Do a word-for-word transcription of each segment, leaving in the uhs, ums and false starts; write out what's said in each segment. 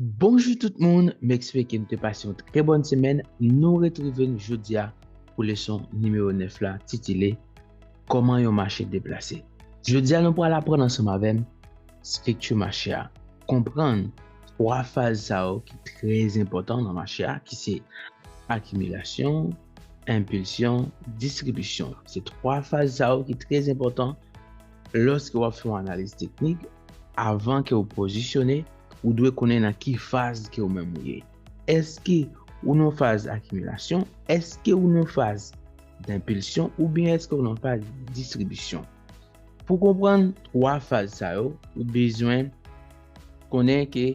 Bonjou tout moun, m espere ke nou te pase yon trè bòn semèn. Nou retwouve n jodi a pou leson nimewo nèf la, titile Kòman yon mache deplase. Jodi a, nou pral aprann ansanm avè m estrikti mache a, konprann twa faz sa yo ki trè enpòtan nan mache a, ki se akimilasyon, enpilsyon, distribisyon. Se twa faz sa yo ki trè enpòtan lòske w ap fè yon analiz teknik. Avan ke w pozisyone, ou dwe konnen nan ki faz ke w menm ou ye. Èske ou nan faz akimilasyon? Èske ou nan faz denpilsyon? Oubyen èske ou nan faz distribisyon? Pou konprann twa faz sa yo, ou bezwen konnen ke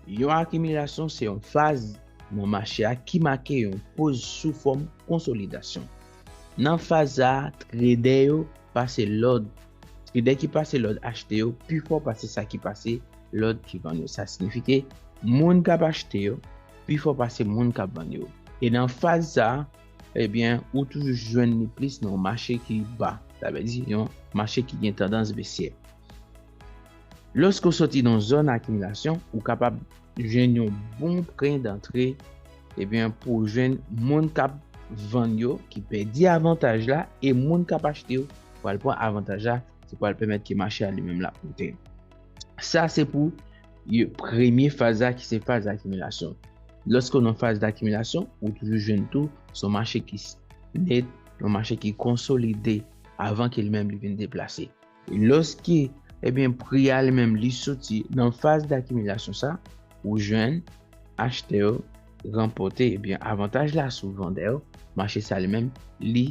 yon akimilasyon se yon faz nan mache a ki make yon poz sou fòm konsolidasyon. Nan faz sa a, tredè yo pase lòd. Tredè ki pase lòd achte yo pi fò pase sa ki pase lòd ki vann yo. Sa siyifi ke moun k ap achte yo pi fò pase moun k ap vann yo. E nan faz sa a, ebyen, ou toujou jwenn li plis nan yon mache ki ba. Sa vle di yon mache ki gen tandans besyè. Lòske w soti nan yon zòn akimilasyon, ou kapab jwenn yon bon pwen dantre, ebyen, pou w jwenn moun k ap vann yo ki pèdi avantaj la, e moun k ap achte yo pral pran avantaj la, ki pral pèmèt ke mache a li menm l ap monte. Sa se pou yo, premye faz la ki se faz akimilasyon. Lòske w nan faz akimilasyon, ou toujou jwenn tou se yon mache ki s-, nèt, yon mache ki konsolide avan ke li menm li vin deplase. Lòske, ebyen, pri a li menm li soti nan faz akimilasyon sa, ou jwenn achtè yo ranpòte, ebyen, avantaj la sou vandè yo, mache sa li menm li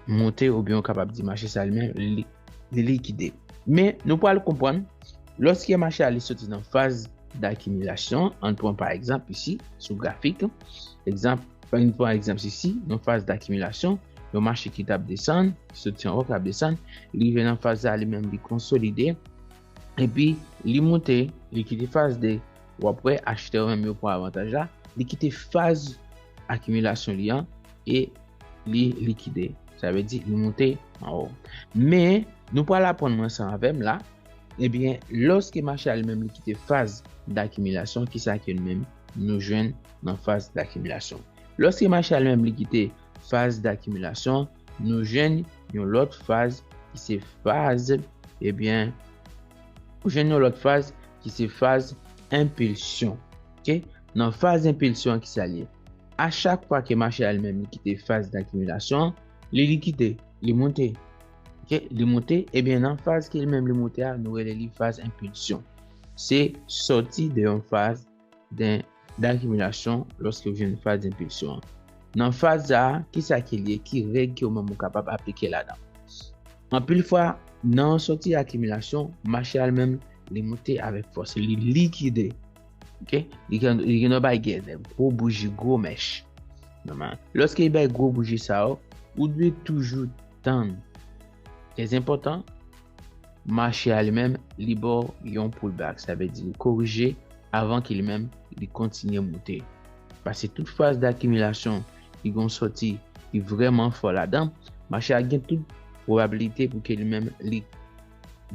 monte, oubyen ou kapab di mache sa li menm li, li likide. Men nou pral konprann, lòske mache a li soti nan faz akimilasyon, ann pran pa egzanp isi sou grafik, egzanp, ann pran egzanp isi, yon faz akimilasyon, yon mache ki t ap desann, ki soti anwo, k ap desann, li rive nan faz sa li menm li konsolide, epi li monte, li kite faz de, w ap wè achtè yo menm yo pran avantaj la, li kite faz akimilasyon li an e li likide. Sa vle di li monte anwo. Men nou pral aprann mwen ansanm avè m la, ebyen, lòske mache a li menm li kite faz akimilasyon, kisa ke nou menm nou jwenn nan faz akimilasyon? Lòske mache a li menm li kite faz akimilasyon, nou jwenn yon lòt faz ki se faz, ebyen, ou jwenn yon lòt faz ki se faz enpilsyon. Oke? Nan faz enpilsyon an, kisa l ye? A chak fwa ke mache a li menm li kite faz akimilasyon an, li likide, li monte. Oke? Li monte, ebyen, nan faz ke li menm li monte a, nou rele li faz enpilsyon. Se sòti de yon faz den, akimilasyon lòske w jwenn faz enpilsyon an. Nan faz sa a, kisa ke l ye? Ki règ ke w menm ou kapab aplike ladan? Anpil fwa, nan yon sòti akimilasyon, mache a li menm, li monte avèk fòs, li likide. Oke? Li gen, li gen yon bay gen de gwo bouji, gwo mèch. Nòmal. Lòske li bay gwo bouji sa yo, ou dwe toujou tann. Trè enpòtan, mache a li menm, li ba w yon pullback. Sa vle di li korije avan ke li menm li kontinye monte. Paske tout faz akimilasyon ki gen yon sòti ki vrèman fò ladan, mache a gen tout pwobabilite pou ke li menm li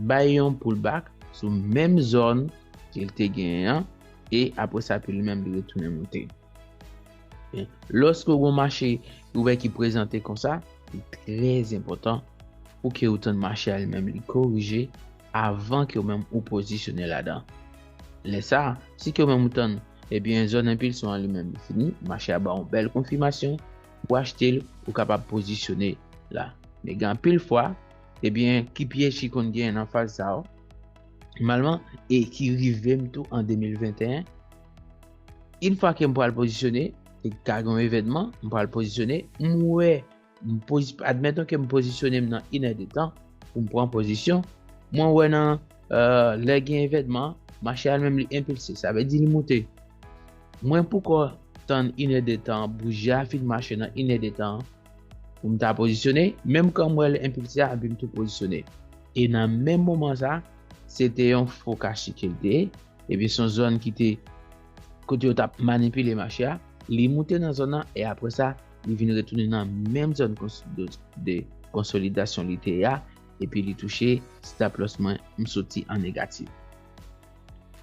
bay yon pullback sou menm zòn ke l te genyen an, e apre sa, pou li menm li retounen monte. Lòske w gen yon mache ouvè ki prezante konsa, li trè enpòtan pou ke w tann mache a li menm li korije avan ke w menm ou pozisyone ladan. Lè sa a, si ke w menm ou tann, ebyen, zòn enpilsyon an li menm li fini, mache a ba w yon bèl konfimasyon, ou achte l, ou kapab pozisyone la. Men gen anpil fwa, ebyen, ki pyèj ki konn genyen nan faz sa yo, nòmalman, e ki rive m tou an de mil venteyen, yon fwa ke m pral pozisyone, e ka gen yon evènman, m pral pozisyone, m wè, m pozi-, admeton ke m pozisyone m nan inèdtan pou m pran pozisyon, mwen wè nan, euh, lè gen evènman, mache a li menm li enpilse, sa vle di li monte. Mwen poko tann inèdtan, bouji a fin mache nan inèdtan pou m ta pozisyone, menm kan m wè l enpilse a, epi m tou pozisyone. E nan menm moman sa, se te yon fo kachi ke l te ye, epi se yon zòn ki te, kote yo t ap manipile mache a, li moute nan zòn nan, e apre sa, li vin retounen nan menm zòn kons-, de, de konsolidasyon li te ye a, epi li touche stop loss mwen, m soti an negatif.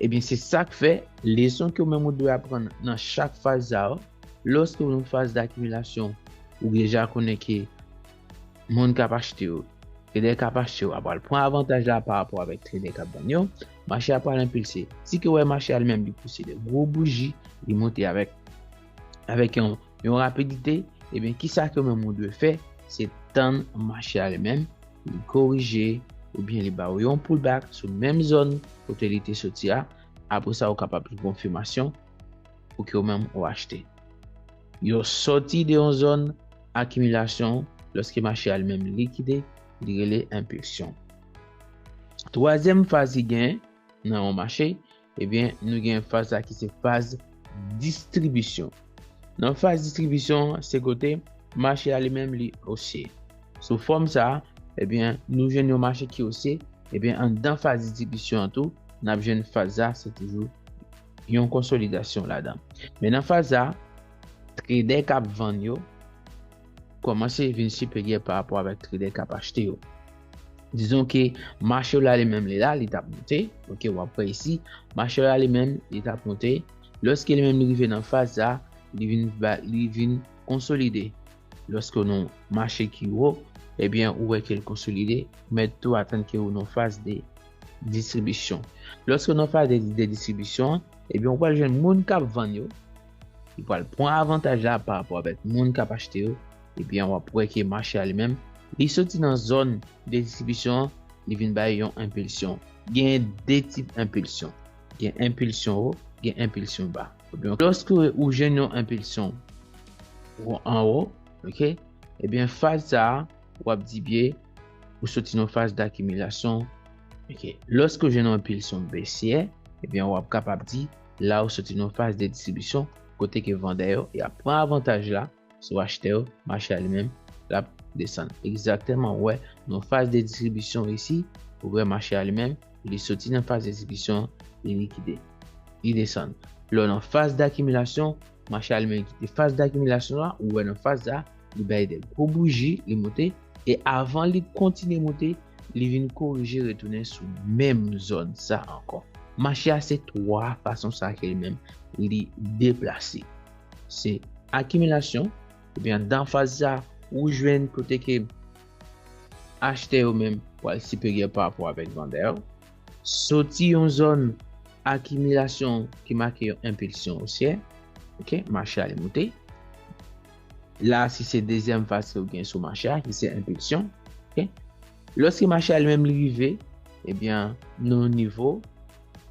Ebyen, se sa k fè, leson ke ou menm ou dwe aprann nan chak faz sa yo, lòske ou nan faz dakimilasyon, ou deja konnen ke moun k ap achte yo, tradè k ap achte yo, a pral pran avantaj la pa rapò avèk tradè k ap vann yo, mache a pral enpilse. Si ke w wè mache a li menm li pouse de gwo bouji, li monte avèk, avèk yon, yon rapidite, ebyen, kisa ke ou menm ou dwe fè? Se tann mache a li menm, li korije, oubyen li ba ou yon pullback sou menm zòn kote li te soti a. Apre sa, ou kapab jwenn konfimasyon pou ke ou menm ou achte. Yo soti de yon zòn akimilasyon, lòske mache a li menm likide, li rele enpilsyon. Twazyèm faz ki gen nan yon mache, ebyen, nou gen faz la ki se faz distribisyon. Nan faz distribisyon, se kote mache a li menm li osye. Sou fòm sa, ebyen, nou jwenn yon mache ki osye, ebyen, anndan faz distribisyon an tou, n ap jwenn faz sa, se toujou yon konsolidasyon ladan. Men nan faz sa, tradè k ap vann yo kòmanse vin siperyè pa rapò avèk tradè k ap achte yo. Dizon ke mache w la li menm li la, li t ap monte. Ok, w ap wè isi, mache w la li menm, li t ap monte. Lòske li menm li rive nan faz sa, li vin, li vin konsolide. Lòske w nan mache ki wo, ebyen, ou wè ke l konsolide, ou mèt tou atann ke ou nan faz de distribisyon. Lòske w nan faz de, de distribisyon, ebyen, ou pral jwenn moun k ap vann yo, li pral pran avantaj la pa rapò avèk moun k ap achte yo, ebyen, w ap wè ke mache a li menm, li soti nan zòn de distribisyon an, li vin bay yon enpilsyon. Gen de tip enpilsyon. Gen enpilsyon wo, gen enpilsyon ba. Donk, lòske ou jwenn yon enpilsyon wo anwo, ok, ebyen, faz sa a, w ap di byen, ou soti nan faz dakimilasyon. Ok, lòske ou jwenn yon enpilsyon besyè, ebyen, w ap kapab di, la ou soti nan faz de distribisyon, kote ke vandè yo, y ap pran avantaj la, sou achtè yo, mache a li menm, l ap desann. Egzakteman, ou wè, nan faz de distribisyon isi, ou wè mache a li menm, li soti nan faz de distribisyon, li likide. Li desann. Lè w nan faz dakimilasyon, mache a li menm kite faz dakimilasyon la, ou wè nan faz la, li bay de gwo bouji, li monte, e avan li kontinye monte, li vin korije retounen sou menm zòn sa ankò. Mache a se twa fason sa ke li menm li deplase. Se akimilasyon, ebyen, dan faz sa, ou jwenn kote ke achtè yo menm pral siperyè pa rapò avèk vandè yo. Soti yon zòn akimilasyon ki make yon enpilsyon osyè, ok, mache a li monte. La, si se dezyèm faz ke ou gen sou mache a, ki se enpilsyon, ok. Lòske mache a li menm li rive, ebyen, nan yon nivo,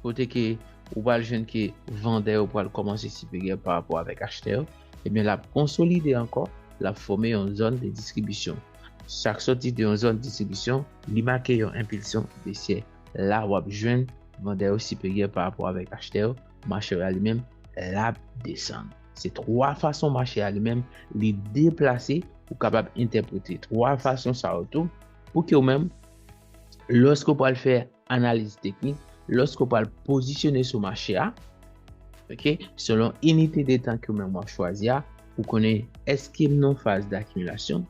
kote ke ou pral jwenn ke vandè yo pral kòmanse siperyè pa rapò avèk achtè yo, ebyen, l ap konsolide ankò, l ap fòme yon zòn de distribisyon. Sa k soti de yon zòn distribisyon, li make yon enpilsyon besyè. La, w ap jwenn vandè yo siperyè pa rapò avèk achtè yo, mache a li menm, l ap desann. Se twa fason mache a li menm, li deplase, ou kapab entèprete twa fason sa yo tou, pou ke ou menm, lòske w pral fè analiz teknik, lòske w pral pozisyone sou mache a, ok, selon inite de tan ke w menm w ap chwazi a, pou konnen èske m nan faz dakimilasyon,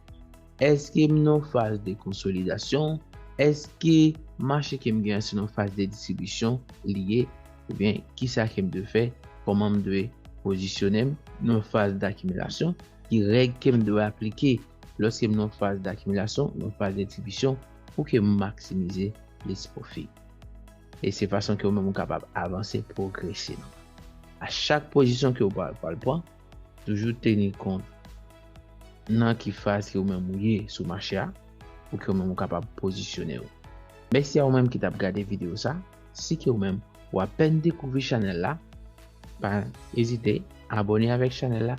èske m nan faz de konsolidasyon, èske mache ke m gen an se nan faz de distribisyon li ye, oubyen kisa ke m dwe fè, kòman m dwe pozisyone m nan faz dakimilasyon, ki règ ke m dwe aplike lòske m nan faz dakimilasyon, nan faz de distribisyon, pou ke m maksimize plis pwofi. E se fason ke ou menm ou kapab avanse, pwogrese nan. A chak pozisyon ke ou pral, pral pran, toujou teni kont nan ki faz ke ou menm ou ye sou mache a, pou ke ou menm ou kapab pozisyone w. Mèsi a ou menm ki t ap gade videyo sa. Si ke ou menm ou apèn dekouvri chanèl la, pa ezite abòne avèk chanèl la,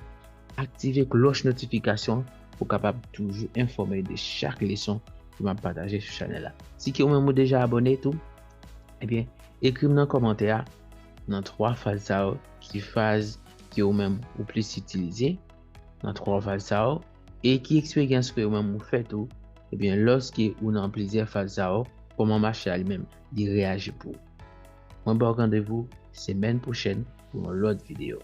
aktive klòch notifikasyon pou kapab toujou enfòme de chak leson ke m ap pataje sou chanèl la. Si ke ou menm ou deja abòne tou, ebyen, ekri m nan kòmantè a, nan twa faz sa yo, ki faz ke ou menm ou plis itilize nan twa faz sa yo, e ki eksperyans ke ou menm ou fè tou, ebyen, lòske ou nan plizyè faz sa yo, kòman mache a li menm li reyaji pou ou. Mwen ba w randevou semèn pwochèn pou yon lòt videyo.